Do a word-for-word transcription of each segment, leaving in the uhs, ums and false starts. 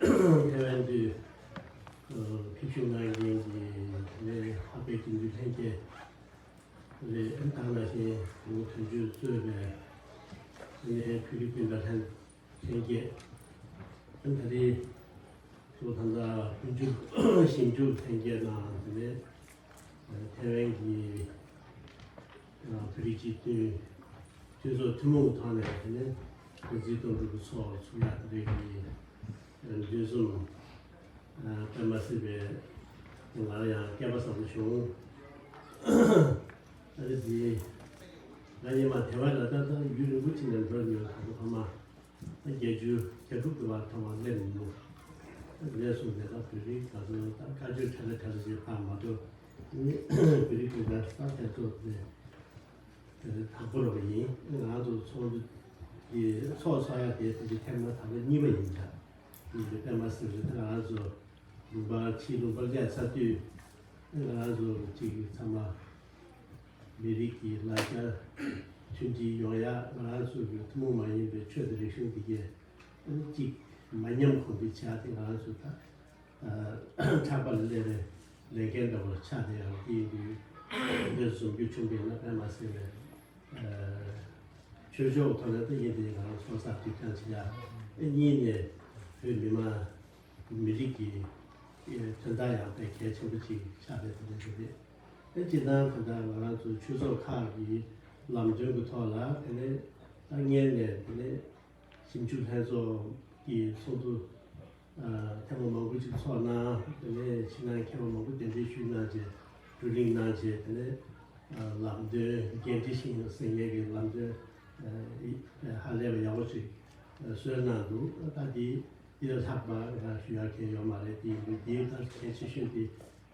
ཐའེ་ཝན་དུ་ཕེབས་བསུ་གནང་མཁན་གྱི་ལས་ལྷག་པའི་སྐྱིད་འདུས་ལྷན་རྒྱས་རེད། ད་ནང་བཞིན་ལོ་དོན་གཅོད་གཙོས་པའི་ལས་བོད་རིགས་སྤུན་ཟླ་ལྷན་ལྷན་རྒྱས། ད་རེས་ལོ་ད་ལྟ་ཀུན་སྤྱོད་ཞིབ་འཇུག་ལྷན་རྒྱས་ནང་དེ་ནས་ཐའེ་ཝན་གྱི་བོད་རིགས་སྤྱི་མཐུན་མཐུན་ཚོགས་ཐུན་མོང་གི་ཐོག་ནས་དེ་ནས་འགོ་འཛིན་གཏོང་སྒྲུབ་ཀྱི་ཚོགས་ཚུགས་ཡག་དེ་འདྲའི་གི་འདུན་འཛོམས་དཔེ་མ་སྲིད་པའི་ང་ལ་ཡང་སྐལ་པ་བཟང་པོ་བྱུང་། ཨ་ནི་དེ་ང་ཉི་མ་དེ་བ་ལ་ད་ལྟ་ཡུན་རིང་པོ་ཅིག་ནས་འགྲོ་མྱོང་དང་པོ་ཐོག་མ། བརྒྱད་ཅུ་གྱ་དྲུག་གི་བར་ཐོག་མར་སླེབས་མི་འདུག་ལས་སུ་ལས་ཀ་བོད་རིགས་ད་ཚོ་ད་བཀའ་ཆོས་གྲ་རེ་གྲ་རེ་ཞིག་ཕར་མ་འགྲོ། བོད་རིགས་ཀྱི་ད་ས་དེ་ཚོ་དེ་དེ་དང་པོ་རོགས་ཡིན། ང་ཚོ་ཚོགས་འདུ་དེ་ཚོགས་ཚོགས་ཡ་དེ་དེ་ཐེངས་མ་ད་ལོ་གཉིས་པ་ཡིན་ད། ཡིན་དེ་དཔེ་མ་སྲིད་རེད། ད་ང་ཚོ་ལུང་པ་ཕྱིའི་ལུང་པ་སླེབས་ཚར་དུས་ང་ཚོ་གཅིག་ཚང་མ། མི་རིགས་ཀྱི་ལ་རྒྱ་མཐུན་སྒྲིལ་ཡོང་ཡ་ང་རང་ཚོ་གི་ཐུན་མོང་མ་ཡིན་པའི་ཆོས་དང་རིག་གཞུང་འདི་གས་གཅིག་མ་ཉམས་གོང་འཕེལ་བྱ་དེ་ང་རང་ཚོ་ད་ཕྲག་པ་ལ་སླེབས་པའི་ལས་འགན་འདྲ་བོ་ཆགས་བསྡད་ཡོད་དེ་ཡིན་དུས་འདིར་འཛོམས་རྒྱུ་བྱུང་བས་ན་དཔེ་མ་སྲིད་པའི་ཆོས་ཕྱོགས་ཐོག་ནས་ད་ཡིན་དེ་ང་རང་ཚོ་གསར་གཏོད་ཀྱང་བྱེད་ཡ་གཉིས་ནས་བོད་མི་མང་། མི་རིགས་ཀྱི་དོན་དག་ཡང་དཔེ་གལ་ཆེན་པོ་ཅིག་ཆགས་པའི་དེ་འདྲ་ཞིག་རེད། ཨེ་སྤྱིར་བཏང་ད་ལྟ་ང་རང་ཚོ་ཆོས་ཚོགས་ཁག་གི་ལམ་སྟོན་གྱི་ཐོག་ལ་དེ་ནས་ད་སྔོན་ནས་དེ་ནས་ཞིབ་འཇུག་ལྷན་ཚོགས་ཀྱི་ཚོགས་འདུ་ཐེངས་མ་མང་པོ་ཅིག་ཚོགས་གནང་། དེ་ནས་ཕྱི་ནང་མཁས་པ་མང་པོ་གདན་འདྲེན་ཞུས་གནང་བྱས་བགྲོ་གླེང་གནང་བྱས་དེ་ནས་ལམ་སྟོན་འགན་འཁྲི་ཤིང་ཟེར་མཁན་གྱི་ལམ་སྟོན་ཧ་ལས་པ་ཡག་པོ་ཅིག་བཟོས་གནང་འདུག་ད་དེ། འདི་ལ་ལྷག་པ་ང་ཞུ་ཡག་གང་ཡོད་མ་རེད། དེ་ཡིན་དུས་འདིའི་ཐད་གལ་ཆེ་ཤོས་དེ་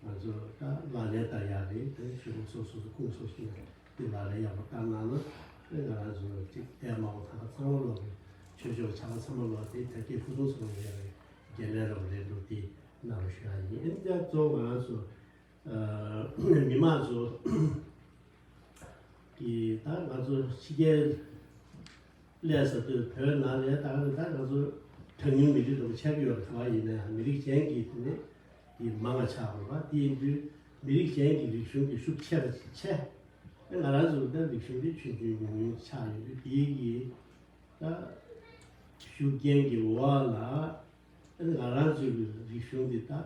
ང་ཚོ་ད་ལག་ལེན་བསྟར་ཡག་རེད། དེ་གཞུང་སོ་སོ་སོ་ཁུངས་སོ་སོ་ནས་འདི་ལག་ལེན་ཡག་པོ་བསྟར་གནང་ན་དེ་ང་རང་ཚོ་གཅིག་ལྟད་མོ་ཐང་ཚང་མ་ལོག་གི་ཆོས་ཕྱོགས་ཆ་ཚང་མ་ལོག་དེ་ད་སྐྱེ་ཕུ་ཐུང་ཚང་མ་ཡག་རེད། འགན་ལེན་རོགས་རེད་འདུག་དེ་གནང་རོགས་ཞུ་ཡག་ཡིན། ཨེ་འདི་གཙོ་བོ་ང་རང་ཚོ་མི་མང་ཚོ་གི་ད་ང་ཚོ་ཕྱི་རྒྱལ་སླེབས་ས་དུས་བོད་ནང་ལ་ད་ད་ང་ཚོ་གྲངས་ཉུང་མི་རིགས་རུ་ཆགས་ཀྱི་ཡོད་རེད། ག་བ་ཡིན་ན་ཡང་མི་རིགས་གཞན་གྱི་དེ་ནི་དེ་མང་བ་ཆགས་པ་རེད་པ། དེ་ཡིན་དུས་མི་རིགས་གཞན་གྱི་རིག་གཞུང་གི་ཤུགས་ཆེ་བ་ཆེ། ང་རང་ཚོ་ད་རིག་གཞུང་དེ་ཆུང་ཆུང་ཉུང་ཉུང་ཆགས་ཡོད་དུས་དེའི་གི་ད་ཤུགས་རྐྱེན་གྱི་འོག་ལ། ཨ་ནི་ང་རང་ཚོའི་རིག་གཞུང་འདི་དག་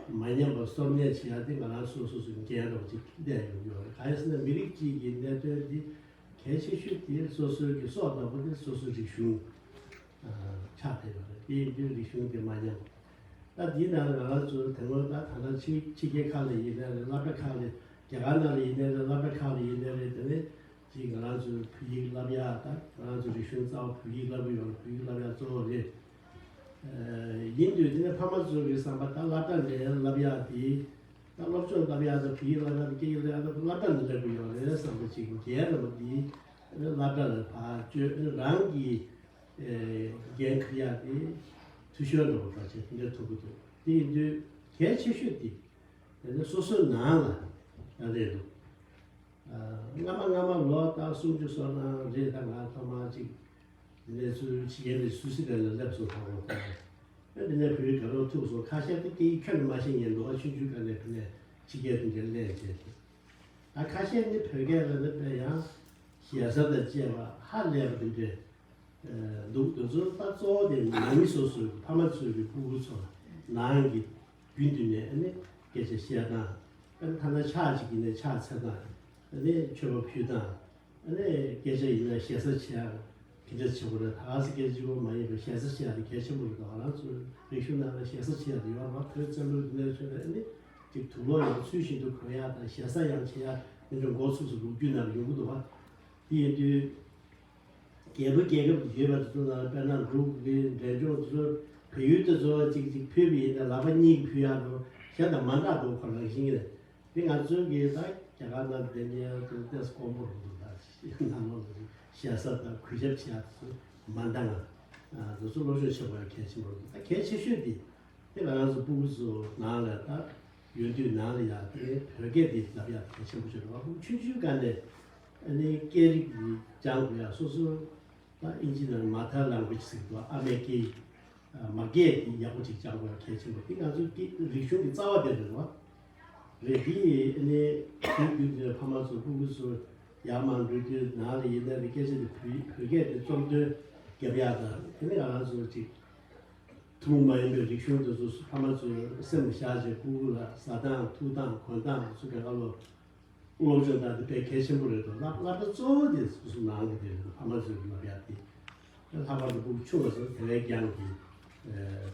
མ་ཉམས་པ་སྲུང་གནས་བྱེད་ཡ་དེ་ང་རང་སོ་སོ་སོའི་འགན་རོགས་ཅིག་བསྡད་ཡོང་གི་ཡོད་རེད། གང་ཡིན་ཟེར་ན་མི་རིགས་གཅིག་གི་གནད་དོན་འདི་གལ་ཆེ་ཤོས་དེ་སོ་སོའི་གི་སྲོག་ལྟ་བུ་དེ་སོ་སོའི་རིག་གཞུང་ཆགས་བསྡད་ཡོད་རེད། དེ་ཡིན་དུས་རིག་གཞུང་དེ་མ་ཉམས། ད་འདིའི་ནང་ང་རང་ཚོ་དེ་སྔོན་ད་ད་ལྟ་ཕྱི་ཕྱི་རྒྱལ་ཁག་ལ་ཡིན་ནའི་རེད། སློབ་གྲྭ་ཁག་ལ་རྒྱ་གར་ནང་ལ་ཡིན་ནའི་རེད། སློབ་གྲྭ་ཁག་ལ་ཡིན་ནའི་རེད། དེ་ནས་ཅིག་ང་རང་ཚོའི་བོད་ཡིག་བསླབ་ཡག་དང་ང་རང་ཚོའི་རིག་གཞུང་རྩ་བ་བོད་ཡིག་བསླབ་ཀྱི་ཡོད་རེད། བོད་ཡིག་བསླབ་ཡག་གཙོ་བོ་རེད། ཡིན་དུས་དེ་ནས་ཕ་མ་ཚོ་གི་བསམ་པ་ད་སློབ་གྲྭ་ནས་བསླབ་ཡག་དེ་ད་སློབ་སྦྱོང་བསླབ་ཡག་དང་བོད་ཡིག་བསླབ་ཡག་དང་སྐད་ཡིག་བསླབ་ཡག་ད་སློབ་གྲྭ་ནས་སླེབས་ཀྱི་ཡོད་རེད་བསམ་པ་ཅིག་འགལ་འདྲ་པོ་དེ་སློབ་གྲྭ་ལ་ཕར་བསྐྱོད་རང་གི་འགན་འཁུར་ཡག་དེ་འཐུས་ཤོར་འདྲ་པོ་འདྲ་བྱས་དེ་འདྲ་ཐུག་གི་འདུག་དེ་ཡིན་དུས་གལ་ཆེ་ཤོས་དེ་དེ་ནས་སོ་སོའི་ནང་ལ་རེད་འདུག་སྔ་མ་སྔ་མ་ལོ་ལྟར་སུམ་ཅུ་སོ་ནང་རེད། ད་ང་ཐོག་མར་ཅིག་འདི་ནས་ཚུར་ཕྱི་རྒྱལ་ནས་སུད་སི་རལ་ལ་སླེབས་སོང་། ཐོག་མར་ཐོག་མར་ཨ་འདི་ནས་བོད་ཡིག་དགའ་རབ་ཐུག་སོང་། ཁ་ཤས་དེ་སྐད་ཡིག་ཁྱོན་ནས་མ་ཤེས་མཁན་འདུག་ཨ་ཆུང་ཆུང་སྒང་ནས་བོད་ནས་ཕྱི་རྒྱལ་དེ་འདྲ་སླེབས་བྱས་ཏེ། ད་ཁ་ཤས་ནི་བོད་སྐད་ལ་ནི་དཔེ་ཡང་ཞེ་ས་དང་བཅས་པ་ཧ་ལས་པ་དེ་འདྲས་འདུག་དེ་ཚོ་ད་གཙོ་བོ་དེ་ནང་མི་སོ་སོའི་ཕ་མ་ཚོའི་གི་སྤུ་གུ་ཚོ་ནང་གི་རྒྱུན་དུ་ནས་ཨ་ནི་སྐད་ཆ་བཤད་སྟངས། ཨ་ནི་ཐ་ན་ཕྱག་ཅིག་ཡིན་ན་ཕྱག་འཚལ་སྟངས། ཨ་ནི་མཆོད་པ་ཕུལ་སྟངས། ཨ་ནི་སྐད་ཆ་ཡིན་ན་ཞེ་ས་བྱེད་ཡག་གི་འདྲ་བྱེད་དགོས་རེད། ད་ག་སེ་སྐད་ཆ་གཅིག་པོ་མ་ཡིན་པར་ཞེ་ས་བྱེད་ཡག་དེ་གལ་ཆེན་པོ་རེད། ད་ང་རང་ཚོའི་རིག་གཞུང་ནང་ལ་ཞེ་ས་བྱེད་ཡག་དེ་ཡོད་རེད་བ། བོད་བཙན་པོའི་དུས་ནས་བཟུང་ནས་ཨ་ནི་ཅིག་དུག་ལོག་ཡང་ཚུལ་བཞིན་དུ་གོན་ཡག་དང་ཞེ་ས་ཡང་བྱེད་ཡག་འདི་འདྲ་འགོ་ཚུགས་སུ་ལོ་རྒྱུས་ནང་ལ་ཡོང་གི་འདུག་བ། དེ་ཡིན་དུས། རྒྱལ་པོ་རྒྱལ་ཁབ་ཡོད་པ་དེ་ཚོ་ལ་དཔེར་ན་འབྲུག་གི་འབྲས་ལྗོངས་དེ་ཚོ་བལ་ཡུལ་དེ་ཚོ་གཅིག་གཅིག་ཕུལ་བ་ཡིན་ན་ལག་པ་གཉིས་ཕུལ་ཡག་འགྲོ་གཞན་དང་མ་འདྲ་འདུག་ཁོ་རང་བཞིན་གྱི་རེད། དེ་ང་ཚོའི་གི་ད་རྒྱ་གར་ནང་བསྡད་མཁན་དེ་ཏོག་ཙམ་དཀོན་པོ་རེད་འདུག་ད་ནང་ལོགས་ལ་ཞེ་ས་དང་གུས་ཞབས་བྱེད་ཡག་དེ་ཚོ་མ་འདྲ་ང་། དེ་ཚོ་སློབ་སྦྱོང་བྱེད་དགོས་ཡག་གལ་ཆེན་པོ་རེད། ད་གལ་ཆེ་ཤོས་དེ། དེ་ང་རང་ཚོ་སྤུ་གུ་ཚོ་ནང་ལ་ད་ཡོད་དུས་ནང་ལ་ཡང་དེ་བོད་སྐད་དེ་ལབ་ཡག་གལ་ཆེན་པོ་ཆགས་འདུག་སྤུ་གུ་ཆུང་ཆུང་སྒང་ནས་ཨ་ནི་སྐད་རིགས་དེ་སྦྱང་དགོས་ཡག་སོ་སོ་ད་ཨིན་ཇི་ནང་mother language་ཟེར་གྱི་འདུག་ཨ་མའི་སྐད་ཡིག་མ་སྐད་དེ་ཡག་པོ་ཅིག་སྦྱང་དགོས་གལ་ཆེན་པོ་དེ་ང་ཚོའི་སྐད་རིག་གཞུང་གི་རྩ་བ་དེ་རེད་བ། རེད་དེ་ནས་དུས་རྒྱུན་དུ་ཕ་མ་ཚོ་སྤུ་གུ་ཚོ་ཡར་མར་འགྲོ་དུས་ནང་ལ་ཡིན་ན་རེད་སྐད་ཆ་དེ་བོད་བོད་སྐད་དེ་རྩོམ་ཐུང་རྒྱབ་ཡག་དང་དེ་ནས་ང་རང་ཚོ་ཅིག་ཐུན་མོང་མ་ཡིན་པའི་རིག་གཞུང་དེ་ཚོ་ཕ་མ་ཚོས་སེམས་ལ་བཞག་བྱས་སྤུ་གུ་ལ་ཟ་སྟངས་འཐུང་སྟངས་གོན་སྟངས་དེ་ཚོ་ག་ག་ལོ། སློབ་སྦྱོང་དང་དེ་དཔེ་གལ་ཆེན་པོ་རེད་འདུག་སློབ་སློབ་གྲྭ་གཙོ་བོ་དེ་སོ་སོ་ནང་གི་དེ་རེད་འདུག་ཕ་མ་ཚོས་བསླབ་ཡག་དེ། ལྷག་པར་དུ་སྤུ་གུ་ཆུང་བ་ཚོ་དེ་བས་ཀྱང་གི་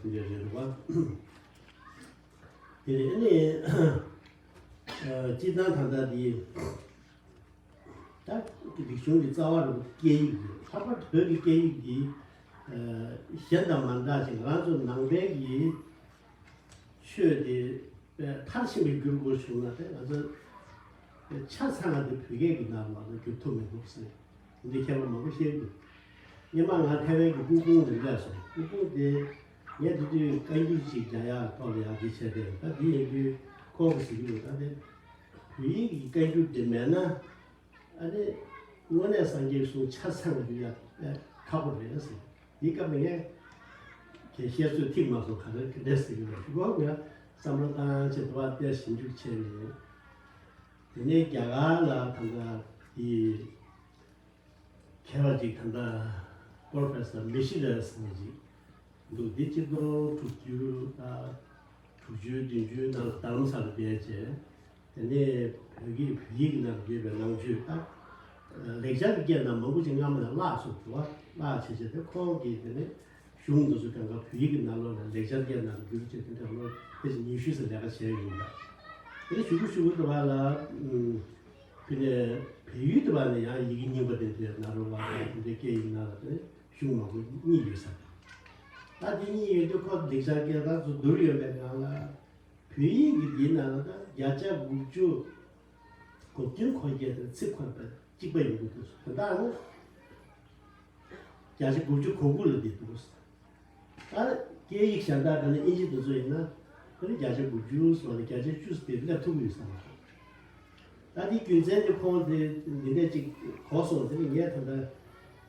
དེ་འདྲ་རེད་འདུག་བ། དེ་ནས་ཨ་ནི་སྤྱིར་བཏང་ད་ལྟ་དེ་ད་རིག་གཞུང་གི་རྩ་བ་རུ་སྐད་ཡིག་རེད། ལྷག་པར་དུ་བོད་ཀྱི་སྐད་ཡིག་འདི་གཞན་དང་མ་འདྲ་ཞིང་ང་རང་ཚོ་ནང་པའི་གི་ཆོས་དེ་མཐར་ཕྱིན་པའི་རྒྱུར་དགོས་བྱུང་ན་དེ་ང་ཚོ་ཆ་ཚང་བ་དེ་བོད་སྐད་ཀྱི་ནང་ལ་ང་ཚོ་བསྒྱུར་ཐུབ་མི་འདུག་ཟེར་འདི་མཁས་པ་མང་པོ་བཤད་འདུག་སྔོན་མ་ང་ཐའེ་ཝན་གྱི་སྐུ་ཕུང་རེ་བསླེབས་སོང་། སྐུ་ཕུང་དེ་ངས་དེ་དུས་བཀའ་འགྱུར་ཅིག་རྒྱག་ཡག་ཐོག་ལ་ཡག་འདི་བྱས་ཏེ་ད་འདི་ཡིན་དུས་ཁོང་གིས་ཟེར་གྱི་འདུག་ད་དེ་བོད་ཡིག་གི་བཀའ་འགྱུར་དེ་མེད་ན། ཨ་ནི་དངོས་གནས་སངས་རྒྱས་གསུང་ཆ་ཚང་རྒྱུ་ཡ་ཁག་པོ་རེད་ཟེར། དེའི་སྐབས་ནས་ངས་ཁྱེད་བཤད་ཚོད་ཐིག་མ་སོང་ག་རེ་ག་འདྲས་ཟེར་གྱི་རེད་ཞུ་གོ་ངས་བསམ་བློ་བཏང་ཆེད་དུ་བ་དེ་ཞིབ་འཇུག་བྱས་ནས། དེ་ནས་རྒྱ་གར་ལ་ད་ལྟ་དེ་མཁས་པ་ཅིག་ད་ལྟ་པོ་རོ་ཕེ་སར་མི་ཤི་ར་ཟེར་མཁན་ཅིག་འདུག་འདི་ཆིག་སྟོང་དྲུག་ཅུ་དང་དྲུག་ཅུ་བདུན་ཅུའི་ནང་ལ་རྡ་རམ་ས་ལ་བསྡད་བྱས། དེ་ནས་བོད་ཀྱི་བོད་ཡིག་ནང་ཡོད་པའི་ནང་ཆོས་དང་། ལེགས་སྦྱར་གྱི་སྐད་ནང་མང་པོ་ཅིག་སྔ་མོ་ནས་བརླག་སོང་འདུག་བ། བརླག་བྱས་བྱས་ཏེ་ཁོང་གིས་དེ་ནས་གཞུང་འདི་ཚོ་གང་ག་བོད་ཡིག་གི་ནང་ལོགས་ལ་ལེགས་སྦྱར་སྐད་ནང་བསྒྱུར་བྱས་དེ་འདྲ་ལོ་ཕལ་ཆེར་ཉི་ཤུ་ཙམ་ལས་ཀ་བྱས་ཡོད་ཡིན་པ། དེ་ནས་གཞུག་གུ་གཞུག་གུ་དུ་བ་ལ། དེ་ནས་བལ་ཡུལ་དུ་བ་ནས་ཡང་ཡི་གེ་རྙིང་པ་དེ་འདྲའི་ནང་རོ་བ་དང་དེ་འདྲའི་སྐད་ཡིག་ནང་ལ་དེ་ནས་གཞུང་མང་པོ་རྙེད་ཡོད་ས་རེད། ད་དེ་རྙེད་ཡོད་དུས་ཁོ་ལེགས་སྦྱར་སྐད་དང་ཚོ་བསྡུར་ཡོད་པའི་ནང་ལ། བོད་ཡིག་གི་འདིའི་ནང་ལ་ད་བརྒྱ་ཆ་དགུ་བཅུ་གོ་བདུན་གོ་བརྒྱད་དེ་ཚིག་ཁོ་པ་གཅིག་པ་ཡིན་དགོས་འདུག་དོན་དག་ནི་བརྒྱ་ཆ་དགུ་བཅུ་གོ་དགུ་ལ་བསྡད་འདུག་ད་སྐད་ཡིག་གཞན་དག་དེ་ནི་ཨིན་ཇི་དེ་ཚོ་ཡིན་ན་དེ་ནི་བརྒྱ་ཆ་དགུ་བཅུ་སོགས་ལ་བརྒྱ་ཆ་བཅུ་དེ་སླེབས་ཐུབ་ཀྱི་ཡོད་ས་མ་རེད། ད་དེ་རྒྱུ་མཚན་དེ་ཁོང་དེ་འདི་འདྲ་ཅིག་གོ་སོང་དེ་ནི་ངས་ད་ལྟ་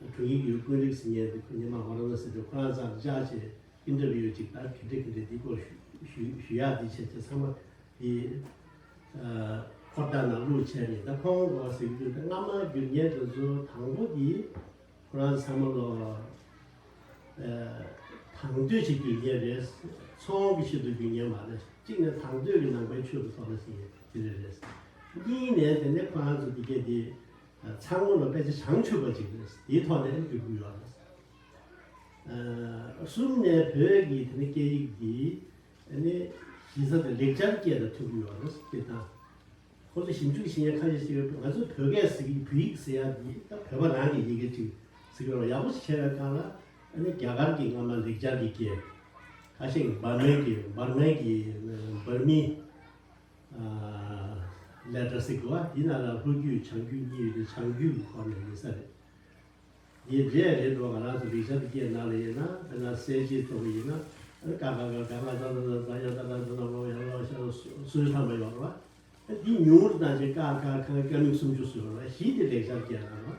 དྲུང་ཡིག་ཡོད་ཀུན་རིག་ཟེར་མཁན་དེ་ཁོ་ཉི་མ་ཧོ་ར་ན་ཟེར་དུས་ཁོ་རང་ཚང་བཅར་བྱས། ཨིན་ཊར་བིའུ་ཅིག་ད་ག་འདྲ་ག་འདྲ་འདི་སྐོར་ཞུ་ཞུ་ཞུ་ཡག་འདི་བྱས་བྱས་ཚང་མ་འདི་ཁོ་ད་ནང་བླུགས་བྱས་ནས་ད་ཁོང་གོ་ཟེར་རྒྱུ་ད་སྔ་མ་རྒྱུ་ཉེ་དེ་ཚོ་དང་པོ་འདི་ཁོ་རང་ཚང་མ་ལོ་དང་དོད་ཅིག་རྒྱུ་ཉེ་རེད། ཚོང་གི་ཆེད་དུ་རྒྱུ་ཉེ་མ་རེད། གཅིག་ནས་དང་དོད་ཀྱི་ནང་པའི་ཆོས་ཀྱི་ཐོག་ལ་ཟེར་ཡས་དེ་རེད་རེད། གཉིས་ནས་དེ་ནས་ཁོ་རང་ཚོ་འདི་གས་འདི་ཚང་མ་ལོ་དཔེ་ཆ་བྱང་ཆུབ་པ་ཅིག་རེད། དེའི་ཐོག་ནས་རྒྱུ་རྒྱུ་ཡོད་རེད། གསུམ་ནས་བོད་ཀྱི་དེ་ནི་སྐད་ཡིག་འདི་ནི་གཞི་རྩ་དེ་ལེགས་སྦྱར་སྐད་དང་མཐུན་གྱི་ཡོད་རེད། དེ་དང་ཁོ་ཚོ་ཞིབ་འཇུག་བྱེད་མཁན་ཁ་ཤས་ཤིག་ཡོད་པས་ང་ཚོ་བོད་སྐད་ཟེར་གྱི་བོད་ཡིག་ཟེར་ཡག་འདི་ད་བོད་པ་རང་གི་ཡི་གེ་ཅིག་ཟེར་གྱི་ཡོད་རེད། ཡག་པོ་ཞིག་བྱས་པའི་སྒང་ལ་ནི་རྒྱ་གར་གྱི་སྔ་མ་ལེགས་སྦྱར་གྱི་སྐད། ཁ་ཤས་ཀྱིས་འབར་མའི་གི་འབར་མའི་གི་འབར་མི་ལེ་ཊར་ཟེར་གྱི་བ་འདི་ནང་ལ་ལྷོ་རྒྱུད་བྱང་རྒྱུད་གཉིས་ཡོད་དེ་བྱང་རྒྱུད་ཀྱི་ཁོངས་ནས་ཡིན་ས་རེད། འདི་འདྲས་རེད་འགྲོ། ང་རང་ཚོ་ལེགས་སྦྱར་སྐད་ནང་ལ་ཡིན་ན་དཔེར་ན་གསལ་བྱེད་ཐོག་ཡིན་ན་ཀ་ཁ་ག་ག་ང་ད་ད་ད་ད་ཡ་ད་ད་ད་ད་ལོ་ཡ་ལོ་ཤ་སུ་ཐམ་པ་ཡོད་རེད་བ། འདི་ཉུང་རུ་བཏང་བྱས་ཀ་ཁ་ག་ག་མིག་སུམ་ཅུ་སུ་ཡོད་རེད་བ། བཞི་དེ་ལེགས་སྦྱར་སྐད་ནང་རེད་བ།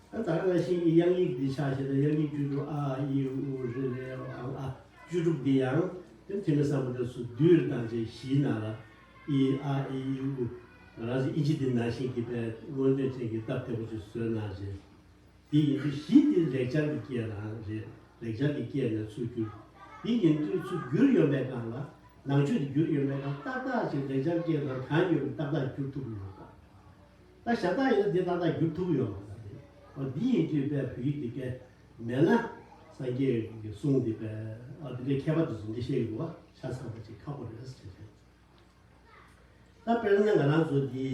ད་ད་ག་ནང་བཞིན་གྱི་དབྱངས་ཡིག་འདི་ཆ་བཞག་ན་དབྱངས་ཡིག་བཅུ་དྲུག་ཨ་ཨི་ཨུ་རི་ལེ་ཨ་ཨ་བཅུ་དྲུག་འདི་ཡང་དེ་ཐེ་མི་སམ་བྷོ་ཊ་སུ་བསྡུས་རུ་བཏང་བྱས་བཞིའི་ནང་ལ་ཨི་ཨ་ཨི་ཨི་ཨུ་ང་རང་ཚོ་ཨིན་ཇི་འདི་ནང་བཞིན་གྱི་པའི་མངོན་འདོད་ཅན་གྱི་སྟབས་བདེ་པོ་ཅིག་བཟོས་གནང་བྱས། དེ་ཡིན་དུས་གཞི་དེ་ལེགས་སྦྱར་གྱི་སྐད་རང་རེད། ལེགས་སྦྱར་གྱི་སྐད་ནས་ཚུར་བསྒྱུར། དེ་ཡིན་དུས་ཚུར་བསྒྱུར་ཡོང་པའི་སྒང་ལ་ནང་ཆོས་དེ་བསྒྱུར་ཡོང་པའི་སྒང་ཏག་ཏག་ཅིག་ལེགས་སྦྱར་སྐད་དང་གང་ཡོད་པ་ཏག་ཏག་བསྒྱུར་ཐུབ་ཀྱི་ཡོད་པ། ད་ཞབས་སྟངས་ཡིན་ན་འདི་ཏག་ཏག་བསྒྱུར་ཐུབ་ཀྱི་ཡོད་མ་རེད། འོ་འདི་ཡིན་དུས་པའི་བོད་ཡིག་འདི་སྐད་མེད་ན་སངས་རྒྱས་ཀྱི་གསུང་འདི་པའི་ཨ་འདི་འདྲའི་མཁས་པ་དེ་ཚོ་འདི་བཤད་ཀྱི་འདུག་བ། ཆ་ཚང་བ་ཅིག་ཁག་པོ་རེད་ཟེར་བྱས། ད་དཔེར་ན་ང་རང་ཚོ་འདི་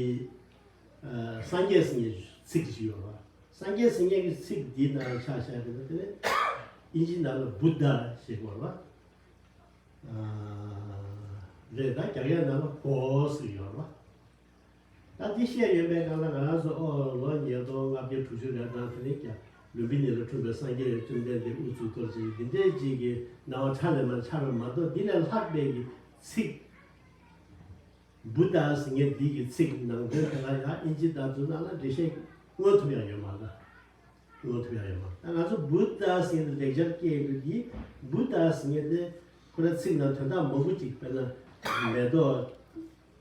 ཨ་སངས་རྒྱས་ཟེར་མཁན་ཚིག་ཅིག་ཡོད་རེད་བ། སངས་རྒྱས་ཟེར་མཁན་གྱི་ཚིག་འདི་ནང་ཆ་བཞག་པ་ཡིན་ན་དེ་ནི་ཨིན་ཇི་ནང་ལ་བུདྡྷ་ཞེས་པ་རེད་བ། རེད། ད་རྒྱ་སྐད་ནང་ལ་གོ་ཟེར་ཡོད་རེད་བ། ད་འདི་བཤད་ཡོད་པའི་སྒང་ལ་ང་རང་ཚོ་ཨོ་ལོ་ཉིས་སྟོང་ལྔ་བརྒྱ་དྲུག་ཅུ་རེ་གྲངས་དེ་ནས་ཀྱང་ལུམྦི་ནི་ལ་འཁྲུངས་པའི་སངས་རྒྱས་བཅོམ་ལྡན་འདས་དབུ་ཚུགས་གཏོར་ཅིག་འདི་འདྲའི་ཅིག་གི་སྣང་བ་ཁྲ་ལས་མར་འཆར་བ་མ་གཏོགས་འདི་ལས་ལྷག་པའི་གི་ཚིག་བུདྡྷ་ཟེར་མཁན་འདི་གི་ཚིག་ནང་དོན་དེ་ལ་ཡང་ཨིན་ཇི་དང་དུ་ནང་ལ་འགྲེལ་བཤད་མངོན་ཐུབ་ཡང་ཡོད་མ་རེད། ངོ་ཐུག་ཡ་ཡོད་མ་རེད། ད་ང་ཚོ་བུདྡྷ་ཟེར་མཁན་དེ་ལེགས་སྦྱར་སྐད་ཡིན་དུས་འདི་བུདྡྷ་ཟེར་མཁན་དེ་ཁོ་རའི་ཚིག་ནང་དོན་དག་མང་པོ་ཅིག་དཔེར་ན་མེ་ཏོག་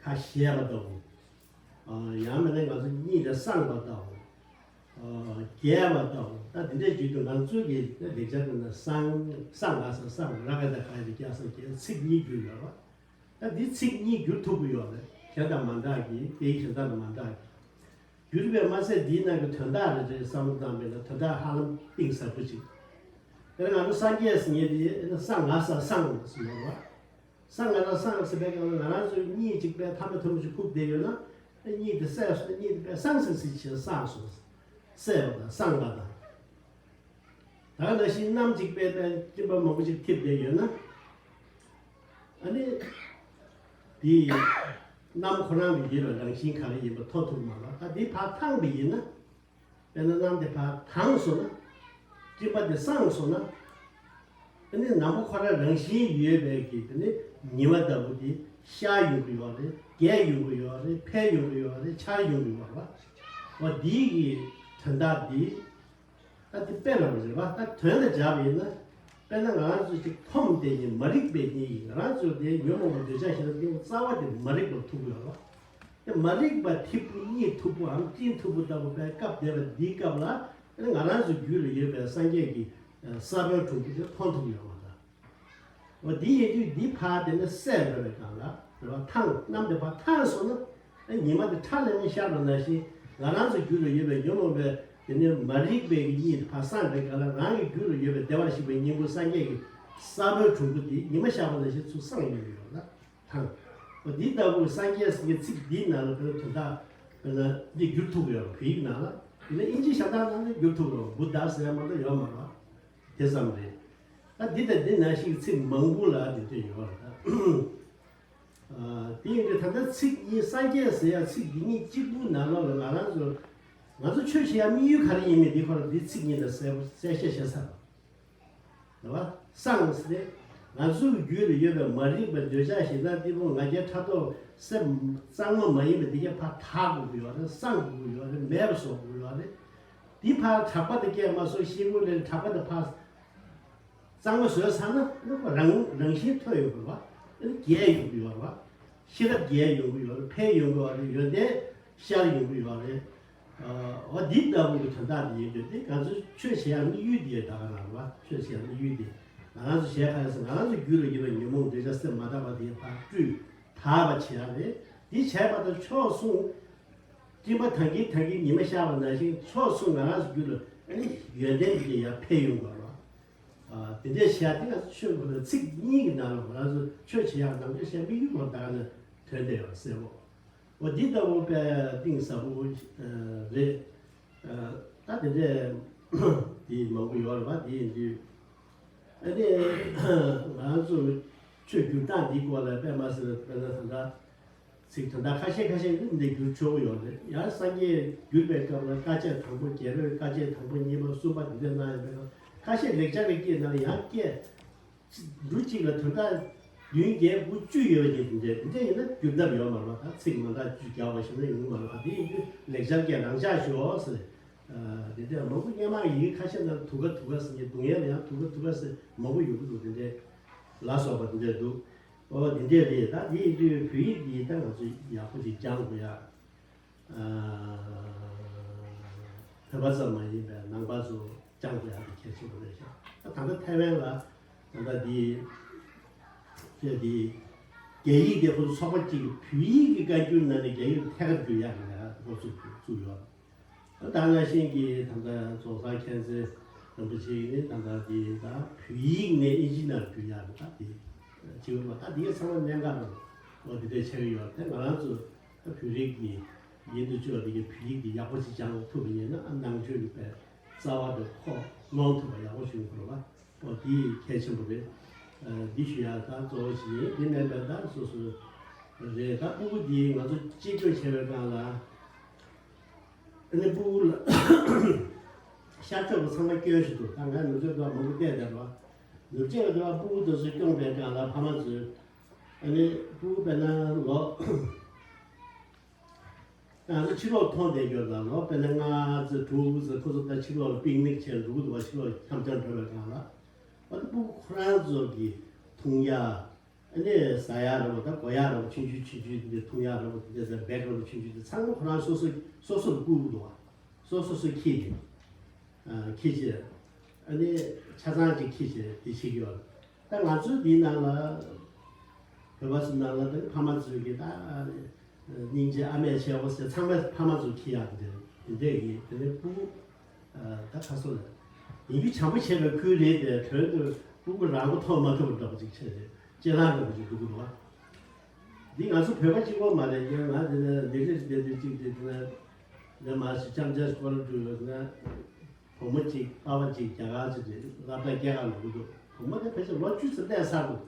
ཁ་བཞད་པ་ལྟ་བུ། ཡང་མིན་ན་ང་ཚོ་གཉིད་ལས་སངས་པ་ལྟ་བུ། རྒྱས་པ་ལྟ་བུ། ད་འདི་འདྲའི་བརྗོད་དུས་ང་ཚོ་གི་ལེགས་སྦྱར་ནང་ན་སངས་སངས་ང་ས་སངས་ར་ག་ད་ག་ཡི་རྒྱ་སངས་རྒྱས་ཚིག་གཉིས་བསྒྱུར་ཡོད་རེད་བ། ད་འདི་ཚིག་གཉིས་བསྒྱུར་ཐུབ་ཀྱི་ཡོད་རེད། གཞན་དང་མ་འདྲ་གི་སྐད་ཡིག་གཞན་དག་དང་མ་འདྲ་གི། བསྒྱུར་བས་མ་ཟད་འདིའི་ནང་གི་དོན་དག་རེ་རེ་བསམ་བློ་བཏང་བས་ན་དོན་དག་ཧ་ལམ་གཏིང་ཟབ་པོ་ཅིག་དེ་ང་ཚོ་སངས་རྒྱས་ཟེར་མཁན་དེ་སངས་ང་ས་སངས་ཟེར་ཡོད་རེད་བ། སངས་ང་ས་སངས་ཟེར་བའི་སྒང་ལ་ང་རང་ཚོའི་གཉིད་ཅིག་པའི་ཐ་མ་ཐུང་ཞིག་ཁུག་བསྡད་ཡོད་ན། གཉིད་དེ་སད་སོང་ན་གཉིད་དེ་པས་སངས་སངས་སི་ཕྱིར་སངས་སོང་། སད་པ་དང་སངས་པ་དང་། ད་ག་ནང་བཞིན་གནམ་གཅིག་པའི་སྟེང་སྤྲིན་པ་མང་པོ་ཞིག་འཐིབས་བསྡད་ཡོད་ན། ཨ་ནི། དེ་གནམ་ཁོ་རང་གི་ཡོད་པའི་རང་བཞིན་ག་རེ་ཡིན་པ་མཐོང་ཐུབ་མ་རེད། ད་དེ་ཕར་འཐེན་པ་ཡིན་ན། དཔེར་ན་གནམ་དེ་ཕར་འཐེན་སོང་ན། སྤྲིན་པ་དེ་སངས་སོང་ན། དེ་ནི་ནམ་མཁའ་ཁོ་རང་རང་བཞིན་ཡོད་པའི་གི་དེ་ནི་ཉི་མ་ལྟ་བུ་དེ་ཤར་ཡོང་གི་ཡོད་རེད། རྒྱས་ཡོང་གི་ཡོད་རེད། འཕེལ་ཡོང་གི་ཡོད་རེད། འཆར་ཡོང་གི་ཡོད་རེད་བ། འོ་འདིའི་གི་དོན་དག་འདི། ད་འདི་དཔེ་ལ་རེད་བ། ད་དོན་ལ་སྦྱར་བ་ཡིན་ན། དཔེར་ན་ང་རང་ཚོ་ཅིག་འཐོམ་བསྡད་ཉིན་མ་རིག་པའི་གཉིད་ཡིན། ང་རང་ཚོ་དེ་ཉོན་མོངས་པ་འདོད་ཆགས་ཞེ་སྡང་གཏི་མུག་རྩ་བ་དེ་མ་རིག་པར་ཐུག་གི་ཡོད་རེད་བ། དེ་མ་རིག་པ་འཐིབས་པོ་གཉིད་འཐུག་པོའམ་སྤྲིན་འཐུག་པོ་ལྟ་བུ་པའི་སྐབས་དེ་ལ་འདིའི་སྐབས་ལ་ང་རང་ཚོའི་རྒྱུད་ལ་ཡོད་པའི་སངས་རྒྱས་ཀྱི་ས་བོན་གྲུང་པོ་དེ་མཐོང་ཐུབ་ཡོད་མ་རེད། འོ་འདི་ཡིན་དུས་འདི་ཕར་དེ་ནས་སད་འགྲོ་བའི་སྒང་ལ་རེད་བ། ཐང་གནམ་དེ་ཕར་ཐང་སོང་ན་ཉི་མ་དེ་ཁྲ་ལམ་མེ་ཤར་བ་ནང་བཞིན་ང་རང་ཚོའི་རྒྱུད་ལ་ཡོད་པའི་ཉོན་མོངས་པའི་དེ་ནས་མ་རིག་པའི་གི་གཉིད་དེ་ཕར་སངས་པའི་སྒང་ལ་རང་གི་རྒྱུད་ལ་ཡོད་པའི་བདེ་བར་གཤེགས་པའི་སྙིང་པོ་སངས་རྒྱས་ཀྱི་ས་བོན་གྲུང་པོ་དེ་ཉི་མ་ཤར་བ་ནང་བཞིན་ཚུར་སངས་ཡོང་གི་ཡོད་ལ། དང་། འོ་འདི་ལྟ་བུ་སངས་རྒྱས་ཟེར་མཁན་ཚིག་འདིའི་ནང་ལ་དོན་དག་དཔེར་ན་འདི་བསྒྱུར་ཐུབ་ཡོད་རེད། བོད་ཡིག་ནང་ལ། དེ་ནས་ཨིན་ཇི་ཤ་སྟག་ནང་ནས་བསྒྱུར་ཐུབ་རེད། བུདྡྷ་ཟེར་ཡ་མ་གཏོགས་ཡོད་མ་རེད། དེ་ཙམ་རེད། ད་འདི་དང་འདི་ནང་བཞིན་ཚིག་མང་པོ་ལ་འདི་འདྲ་ཡོད་རེད་ད། ཨ། དེ་ཡིན་དུས་ད་ལྟ་ཚིག་གཉིས་སངས་རྒྱས་ཟེར་ཡ་ཚིག་འདི་གཉིས་གཅིག་པུའི་ནང་ལོགས་ལ་ང་རང་ཚོ་ང་ཚོ་ཆོས་བྱེད་ཡ་དམིགས་ཡུལ་ག་རེ་ཡིན་མིན་འདི་ཁོ་རང་འདི་ཚིག་གཉིས་ནང་གསལ་པོ་གསལ་བཤད་བྱས་ཚར་རེད། རེད་བ། སངས་ཟེར་ཏེ། ང་ཚོའི་རྒྱུད་ལ་ཡོད་པའི་མ་རིག་པ་འདོད་ཆགས་ཞེ་སྡང་གཏི་མུག་ང་རྒྱལ་ཕྲག་དོག་སེམས་གཙང་མ་མ་ཡིན་པ་འདི་གས་ཕར་དག་དགོས་ཀྱི་ཡོད་རེད། སངས་དགོས་ཀྱི་ཡོད་རེད། མེད་པ་བཟོ་དགོས་ཀྱི་ཡོད་རེད། འདི་ཕར་གྲགས་པ་དེ་སྐྱེས་མ་སོང་། ཤེལ་སྒོ་ལས་གྲགས་པ་དེ་ཕར་གཙང་མ་བཟོས་ཚར་ན་རང་རང་བཞིན་ཐོན་ཡོང་གི་རེད་བ། རྒྱས་ཡོང་གི་ཡོད་རེད་བ། ཤེས་རབ་རྒྱས་ཡོང་གི་ཡོད་རེད། འཕེལ་ཡོང་གི་ཡོད་རེད། ཡོན་ཏན་ཤར་ཡོང་གི་ཡོད་རེད། ཨ། འོ་འདི་ལྟ་བུ་གི་དོན་དག་འདི་ཡིན་དུས་དེ་ང་ཚོ་ཆོས་བྱེད་ཡག་དམིགས་ཡུལ་འདི་ད་ག་རང་རེད་བ། ཆོས་བྱེད་ཡག་དམིགས་ཡུལ་འདི་ང་རང་ཚོ་བྱས་ག་རེ་ཟེར། ང་རང་ཚོ་རྒྱུད་ལ་ཡོད་པའི་ཉོན་མོངས་འདོད་ཆགས་སེམས་མ་དག་པ་དེ་ཕར་བཀྲུས་དག་པ་བྱེད་ཡག་རེད། འདི་བྱས་པ་དང་ཕྱོགས་མཚུངས། སྤྲིན་པ་དྭངས་ཀྱིན་དྭངས་ཀྱིན་ཉི་མ་ཤར་བ་ནང་བཞིན་ཕྱོགས་མཚུངས་ང་རང་ཚོ་རྒྱུད་ལ་ཨ་ནི་ཡོན་ཏན་འདི་ཡང་འཕེལ་ཡོང་དགོས་རེད་བ། ཨ། དེ་འདྲའི་བྱས་ཏེ་ང་ཚོ་ཆོས་ཀྱི་ཚིག་གཉིས་ཀྱི་ནང་ལ་ང་རང་ཚོ་ཆོས་བྱེད་ཡག་ནང་ཆོས་བྱེད་དམིགས་ཡུལ་ལ་ད་ག་ནས་དོན་དེ་ཡང་གསལ་པོ། འོ་འདི་ལྟ་བུ་དཔེ་གཏིང་ཟབ་པོ་རེད། ཨ། ད་དེ་འདྲའི་དེ་མང་པོ་ཡོད་རེད་བ། དེ་ཡིན་དུས་ཨ་ནི་ང་ཚོ་ཆོས་བསྒྱུར་སྟངས་འདིའི་སྐོར་ལ་དཔེ་མ་སྲིད་པ་དཔེར་ན་ད་ལྟ་ཚིག་དོན་དག་ཁ་ཤས་ཁ་ཤས་ཀྱིས་འདི་བསྒྱུར་ཆོག་གི་ཡོད་རེད། ཡང་སངས་རྒྱས་བསྒྱུར་བའི་སྐབས་ལ་དཀའ་སྤྱད་དང་པོ། རྒྱལ་པོས་དཀའ་སྤྱད་དང་པོ་གཉིས་པ་གསུམ་པ་འདི་འདྲ་གནང་ཡོད་པའི་ཁ་ཤས་ལེགས་སྦྱར་གྱི་སྐད་ནང་ལ་ཡང་སྐད་འབྲུ་གཅིག་ལ་དོན་དག་བདུན་བརྒྱད་དགུ་བཅུ་ཡོད་པ་ཡིན། འདི་འདྲ་འདི་འདྲ་ཡིན་ན་བསྒྱུར་ཐབས་ཡོད་མ་རེད་བ། ད་ཚིག་མ་འདྲ་བཅུ་རྒྱག་པ་ཞིག་ན་ཡོང་གི་མ་རེད་བ། དེ་ཡིན་དུས་ལེགས་སྦྱར་སྐད་རང་འཇགས་ཤོག་ཟེར། ཨ། འདི་འདྲ་མང་པོ་སྔོན་མ་ཡི་གེ་ཁ་ཤས་ནང་དུ་ག་དུ་ག་ཟེར་མཁན། སྡུག་བསྔལ་ལ་ཡང་དུ་ག་དུ་ག་ཟེར་མང་པོ་ཡོང་གི་འདུག་འདི་འདྲ་ལ་སོགས་པ་འདི་འདྲ་འདུག་འོ་འདི་འདྲས་རེད། ད་འདི་ཡིན་དུས་བོད་ཡིག་འདི་ད་ང་ཚོ་ཡག་པོ་ཅིག་སྦྱང་དགོས་ཡ། ཨ། བོད་པ་ཙམ་མ་ཡིན་པའི་ནང་པ་ཚོ་སྦྱང་དགོས་ཡ་དེ་གལ་ཆེན་པོ་རེད་ཤག་ད་ད་ལྟ་ཐའེ་ཝན་ལ་ད་ལྟ་འདི་ཅེས་འདི་རྒྱ་ཡིག་དེ་ཁོ་ཚོ་ཚོགས་པ་གཅིག་གིས་བོད་ཡིག་གི་བཀའ་འགྱུར་ནང་ནས་རྒྱ་ཡིག་ཐད་ཀར་བསྒྱུར་ཡ་གི་ལས་ཀ་ཁོ་ཚོ་བཙུགས་ཡོད། ད་ནང་བཞིན་གྱི་ད་ལྟ་རྫོང་སར་མཁྱེན་བརྩེ་རིན་པོ་ཆེ་ཡིས་ནི་ད་ལྟ་དེ་ད་བོད་ཡིག་ནས་ཨིན་ཇི་ནང་བསྒྱུར་ཡག་གི་ད་དེ་བྱེད་དགོས་པ། ད་དེ་ཚང་མ་གནད་འགག་རེད། འོ་དེ་འདྲ་ཆགས་ཀྱི་ཡོད། དེ་ང་རང་ཚོ་ད་བོད་རིགས་ཀྱི་ཡིན་དུ་བཅོས་དེ་གི་བོད་ཡིག་དེ་ཡག་པོ་ཞིག་སྦྱང་ཐུབ་པ་ཡིན་ན། ཨ། ནང་ཆོས་ཀྱི་དཔེ་རྩ་བ་དེ་ཁོག་ལོང་ཐུབ་པ་ཡག་པོ་ཞིག་ཡོང་དགོས་རེད་པ། འོ་དེ་གལ་ཆེན་པོ་རེད། ཨ། འདི་ཞུ་ཡག་ད་གཙོ་བོ་ཞིག་ཡིན། དེ་མིན་པའི་ད་སོ་སོ་རེད། ད་སྤུ་གུ་དེ་ང་ཚོ་གཅེས་སྐྱོང་བྱེད་པའི་སྒང་ལ། ཨ་ནི་སྤུ་གུ་ལ་ཤར་ཕྱོགས་ཀྱི་ཚང་མ་སྐྱོན་ཞིག་འདུག་ད་ང་ནུབ་ཕྱོགས་དུ་མང་པོ་བལྟས་བསྡད་རོགས། ནུབ་ཕྱོགས་དུ་སྤུ་གུ་དེ་ཚོ་སྐྱོང་བའི་སྒང་ལ་ཕ་མ་ཚོས་ཨ་ནི་སྤུ་གུ་དཔེར་ན་ལོ་ ང་ཚོ་ཕྱི་ལོགས་མཐོང་བསྡད་རྒྱུ་ལ་ལོ་དཔེར་ན་ལྔ་ཙམ་དྲུག་ཙམ་ཁོ་ཚོ་ད་ཕྱི་ལོགས་ལ་པིག་ནིག་བྱས་འགྲོ་གི་འདུག་བ། ཕྱི་ལོགས་འཆམ་འཆམ་འགྲོ་བའི་སྒང་ལ་ཨ་ནི་སྤུ་གུ་ཁོ་རང་ཚོ་གི་འཐུང་ཡ། ཨ་ནི་ཟ་ཡ་ར་བ་ད་གོ་ཡ་ར་བ་ཆུང་ཆུང་ཆུང་ཆུང་འདི་འཐུང་ཡ་ར་བ་འདི་ད་བེག་ར་བ་ཆུང་ཆུང་འདི་ཚང་མ་ཁོ་རང་སོ་སོ་སོ་སོར་བསྐུར་གི་འདུག་བ། སོ་སོ་སོ་ཁྱེར་ནས་ཁྱེར་བྱས། ཨ་ནི་ཆ་ཚང་ཅིག་ཁྱེར་བྱས་འདི་བྱེད་ཀྱི་ཡོད། ད་ང་ཚོའི་འདིའི་ནང་ལ་བོད་པ་ཚོའི་ནང་ལ་ད་ཕ་མ་ཚོས་ཀྱི་ད་སྙིང་རྗེ་ཨ་མས་བྱས་འོ་ཟེར་ཚང་མས་ཕ་མ་ཚོ་ཁྱེར་ཡག་འདི་འདི་འདྲས་ཡིན། དེ་ནས་སྤུ་གུ་ད་ཁ་སོ་ལ་ཡིན་རྒྱུ་བྱམས་པོ་བྱས་པའི་ཁུལ་རེད་དེ་དོན་དུ་སྤུ་གུ་རང་མགོ་ཐོན་མ་ཐུབ་པ་འདྲ་པོ་ཅིག་བྱས་ཏེ་གཅེས་ལག་འདྲ་པོ་ཅིག་འདུག་གི་འདུག་བ། འདི་ང་ཚོ་བོད་པ་གཅིག་པོ་མ་རེད། ང་འདི་ནས་ལི་ལི་བསྡད་དུས་གཅིག་དེ་དེ་ནས་འདི་མ་སུ་ཅམ་ཅམ་སྐོར་འགྲོ་ཡོད་ན། བུ་མོ་གཅིག་པ་ཕ་གཅིག་རྒྱ་གར་ཅིག་རེད། སློབ་གྲྭ་སྐྱེལ་ག་འགྲོ་གི་འདུག་བུ་མོ་དེ་ཕལ་ཆེར་ལོ་བཅུ་ཙམ་སླེབས་ཚར་འདུག་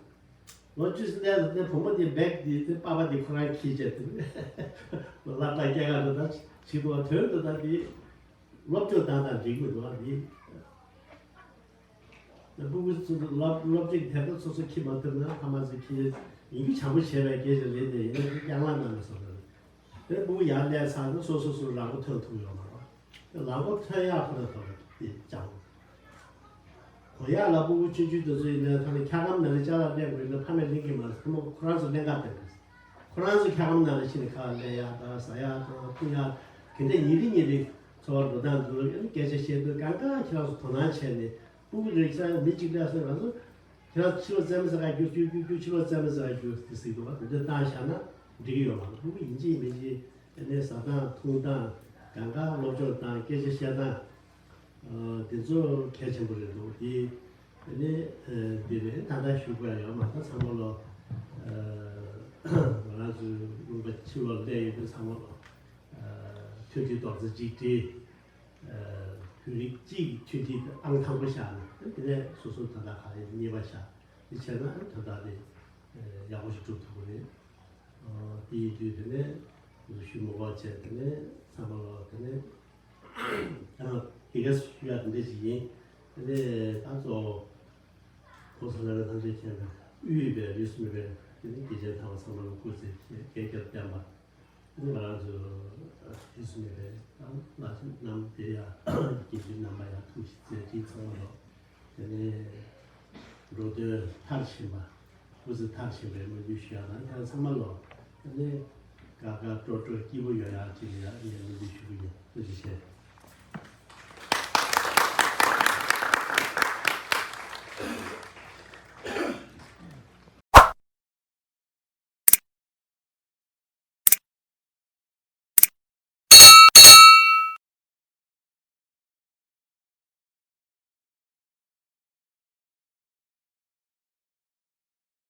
ལོ་བཅུ་ཙམ་སླེབས་ཚར་དེ་བུ་མོ་དེ་བེག་དེ་དེ་པ་ཕ་དེ་ཁོ་རང་འཁྱེར་བྱས་དེ་སློབ་གྲྭ་སྐྱེལ་ག་འགྲོ་ད་བྱེད་འདུག་དོན་དུ་ད་དེ་སློབ་སྦྱོང་བཏང་སྟངས་འགྲིག་མི་འདུག་དེ། སྤུ་གུ་ཚོ་སློབ་སློབ་ཁྲིད་དེ་ཚོ་སོ་སོ་ཁྱེར་མ་ཐུབ་ན་ཕ་མ་ཚོས་ཁྱེར་ཡིན་རྒྱུ་བྱམས་པོ་བྱས་པའི་སྐད་ཆ་རེད་དེ། ཡིན་ན་དེ་སྐྱག་ལང་གནང་ནས་སོང་ཙང་། དེ་སྤུ་གུ་ཡར་སླེབས་ཚར་ན་སོ་སོ་སོ་རང་མགོ་ཐོན་ཐུབ་ཡོད་མ་རེད། དེ་རང་མགོ་ཐོན་ཡག་ཁོ་ན་ཐོག་ལ་དེ་སྦྱང་དགོས། གོ་ཡག་ལ་སྤུ་གུ་ཆུང་ཆུང་དེ་ཚོ་ཡིན་ན་ད་ནི་འཁྱག་སྒམ་ནང་ལ་ཅ་ལག་ལེན་དགོས་ན་ཕ་མས་ལེན་གྱི་མ་རེད། ཕ་མ་ཁོ་རང་ཚོ་ལེན་ག་བསྡད་དགོས། ཁོ་རང་ཚོ་འཁྱག་སྒམ་ནང་ལ་ཕྱིན་ནས་ཁ་ལག་ལེན་ཡག་དང་ཟ་ཡག་དང་འཐུང་ཡག་དེ་འདྲ་ཉིན་རེ་ཉིན་རེ་འཚོ་བ་འགྲོ་སྟངས་འདུག་སྐད་ཆ་བཤད་དུས་གང་ག་ཁྱེད་རང་ཚོ་དོ་སྣང་བྱས་ནས་སྤུ་གུ་རེ་ས་མི་གཅིག་སླེབས་སོང་། ང་ཚོ་ཁྱེད་རང་ཕྱི་ལོགས་རྩེད་མོ་རྩེ་ག་རྒྱུགས་རྒྱུགས་རྒྱུགས་རྒྱུགས་ཕྱི་ལོགས་རྩེད་མོ་རྩེ་ག་རྒྱུགས་དེ་ཟེར་འདུག་བ། དེ་འདྲ་བཏང་བཞག་ན་འགྲིག་གི་ཡོད་མ་རེད། སྤུ་གུ་ཡིན་གཅིག་མིན་གཅིག་དེ་ནས་ཟ་སྟངས་འཐུང་སྟངས་གང་ག་སློབ་སྦྱོང་སྟངས་སྐད་ཆ་བཤད་སྟངས། ཨ། དེ་ཚོ་གལ་ཆེན་པོ་རེད་འདུག་དེ་དེ་ནས་ཨ་འདི་རེད། ད་ལྟ་ཞུ་དགོས་ཡ་ཡོད་མ་རེད། ཚང་མ་ལོ། ཨ། ང་རང་ཚོའི་ལུང་པ་ཕྱི་ལོགས་སླེབས་ཡོད་པའི་ཚང་མ་ལོ། ཨ། མཐུན་སྒྲིལ་རྡོག་རྩ་གཅིག་སྒྲིལ། ཨ། བོད་རིགས་གཅིག་གི་མཐུན་སྒྲིལ་ཨང་དང་པོ་བཞག་ནས་དེ་ནས་སོ་སོ་ད་ལྟ་ག་རེ་གཉིས་པ་བཞག་དེ་བྱས་ན་ད་ལྟ་དེ་ཡག་པོ་ཞིག་སྒྲུབ་ཐུབ་ཀྱི་རེད། ཨ། དེ་ཡིན་དུས་དེ་ནས་ཞུ་མི་དགོས་བྱས། དེ་ནས་ཚང་མ་ལོ་དེ་ནས། ཡང་དེ་ག་ཞུ་ཡ་དེ་འདྲ་ཞིག་ཡིན། དེ་ནས་ད་གཙོ་བོ་ཁོང་ཚོ་ལ་ཐམས་ཅད་མཁྱེན་པའི་དབུས་པའི་རིས་སུ་མེད་པའི་དེ་ནས་དགེ་ཆེན་ཚང་མ་ཚང་མ་ལ་སྐུ་ཚེ་བསྐལ་བརྒྱར་བརྟན་པ། དེ་ནས་ང་རང་ཚོ་རིས་སུ་མེད་པའི་ད་བླ་ཆེན་རྣམས་དེ་ཡ་དགེ་འདུན་རྣམ་པ་ཡ་ཐུགས་རྗེ་མཛད་རྗེས་ཚང་མ་ལོ། དེ་ནས་འགྲོ་དོན་མཐར་ཕྱིན་པ། སྐུ་ཚེ་མཐར་ཕྱིན་པའི་སྨོན་འདུན་ཞུ་ཡ་དང་། ཁྱེད་རང་ཚང་མ་ལོ་དེ་ནས་དགའ་དགའ་སྤྲོ་སྤྲོ་སྐྱིད་པོ་ཡོང་ཡ་ཅིག་ཡ་ངས་སྨོན་འདུན་ཞུ་གི་ཡིན། ཐུགས་རྗེ་ཆེ།